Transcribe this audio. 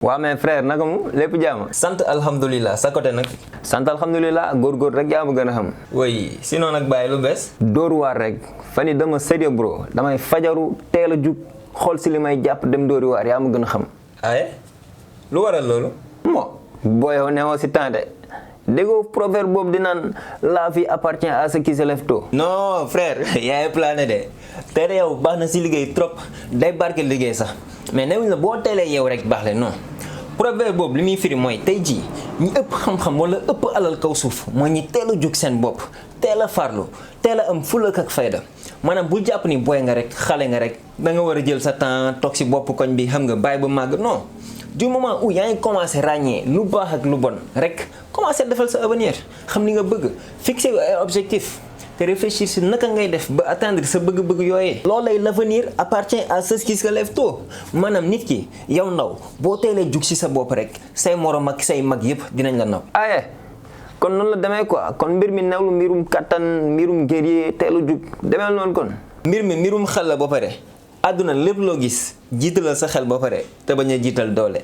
waa mais frère naka mu lépp jàmm. sant alhamdulilah sa côté nag. sant alhamdulilah góor-góor rek yaa ma gën a xam. oui sinon nag bàyyi lu bees. dóor waar rek fan yi dama sérieux bro damay fajaru teel a jug xool si li may jàpp dem dóori waar yaa ma gën a xam. aye lu waral loolu. mo booy yow newoo si temps de déggoo proverbe boobu di naan la vie appartient à ceux qui se lèvent tôt. non frère yaa ngi plané de tey de yow baax na si liggéey trop day barke liggéey sax mais newuñ la boo teelee yow rek baax le non proverbe boobu li muy firi mooy tey jii ñi ëpp xam-xam wala ëpp alal kaw suuf mooy ñi teel a jug seen bopp teel a farlu teel a am fulak ak fayda maanaam bul jàpp ni booy nga rek xale nga rek da nga war a jël sa temps toog si bopp koñ bi xam nga bàyyi ba màgg non du moment où yaa ngi commencé ràññee lu baax ak lu bon rek commencé defal sa avenir xam ni nga bëgg fixer ay objectif te réfléchir si naka ngay def ba atteindre sa bëgg-bëgg yooyee. loolay l'avenir appartient à ceux qui se lèvent tôt maanaam nit ki yow ndaw boo teelee jug si sa bopp rek say morom ak say mag yëpp dinañ la naw. aye kon noonu la demee quoi kon mbir mi newlu mbirum kattan mbirum guerrier teelu jug demee noonu kon. mbir mi mbirum xel la ba pare àdduna lépp loo gis jiitalal sa xel ba pare te bañ a jiital doole.